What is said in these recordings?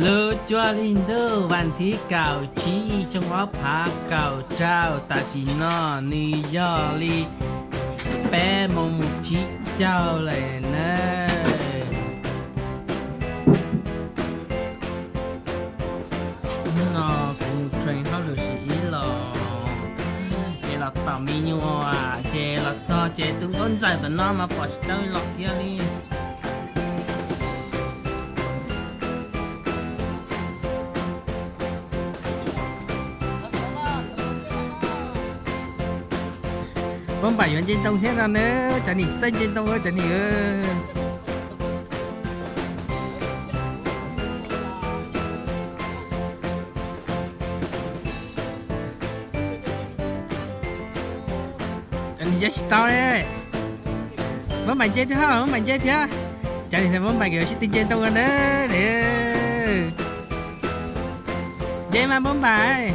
Lub cuaj hli ntuj vas thib kaum tsib xyoo ob phav kaum rau, tam sim no nws yog li peb moos mus tsib caug lawm na. Hnub no kuv mus train hauj lwm sim ib los, ces los tom me nyuam, ces los txog ces tus nkauj ntxawm tom no mas pom tsis tau los kiag li. Muab npaim yuav nce ntoo thiab no na, cov nim xawj nce ntoo, cov nim nce tsis tau li. Muab npaim nce thiab, muab npaim nce thiab. Cov nim muab npaim yuav sib tw nce ntoo na. Nce mas muab npaim.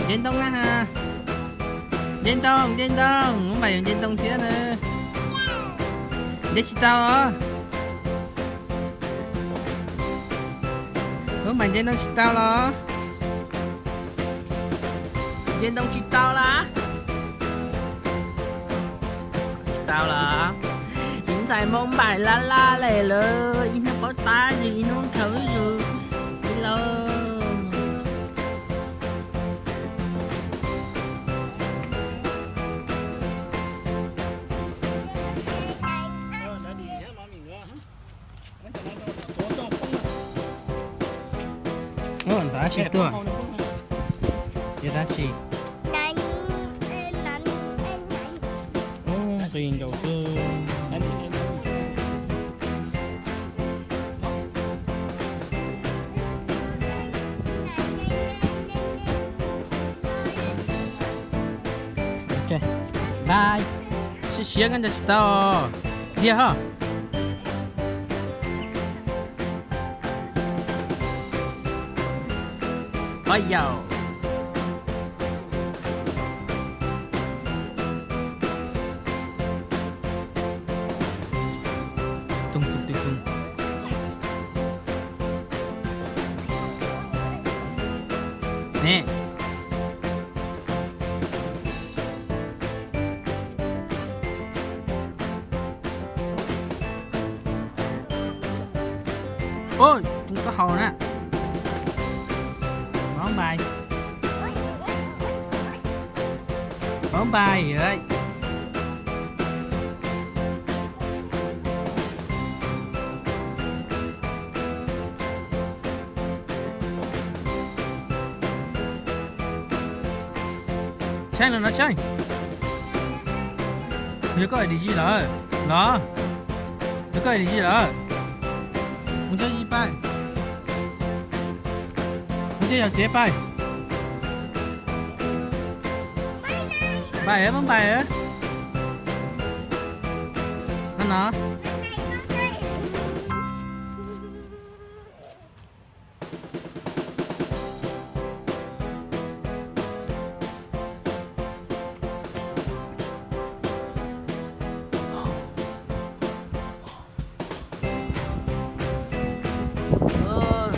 Nce ntoo na ha. Nce ntoo, nce ntoo, muab npaim yuav nce ntoo thiab na. Nce tsis tau os. Muab npaim nce ntoo tsis tau los? Nce ntoo tsis tau los? Tsis tau los? Ib ntxhais muab npaim laj laj lawm, lawv ib hnub paub tab sis ib hnub khaws zus ib lauj. Ntawd tsis tuaj. Ces dab tsi? Nqis nkaus xwb. Siab siab koj nco tsis tau. Diag ho. Oj yau. Ne. Oj, tus koj haus na. Bóng bài. Bóng bài vậy. Tshaj los no tshaj. Yog koj dim zis lawm los? Yog koj dim zis lawm? Mus coj zis pais. Mus coj yog txiav pais. Pais, pab pais. No no.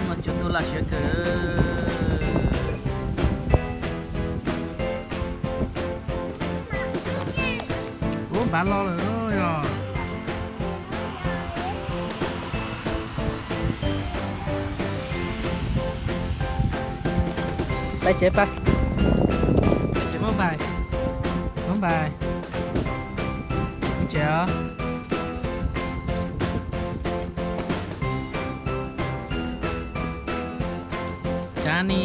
Mas cua tuag laj siab kawg. Ub, npav lo lawm yog. Pais tsev pais. Pais tsev, pab pais. Pab pais. Pub tsev os. Tsav ni.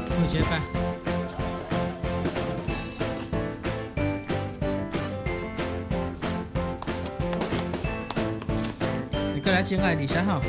Pub tsev pais. Koj dab tsi nqa dim sab hauv?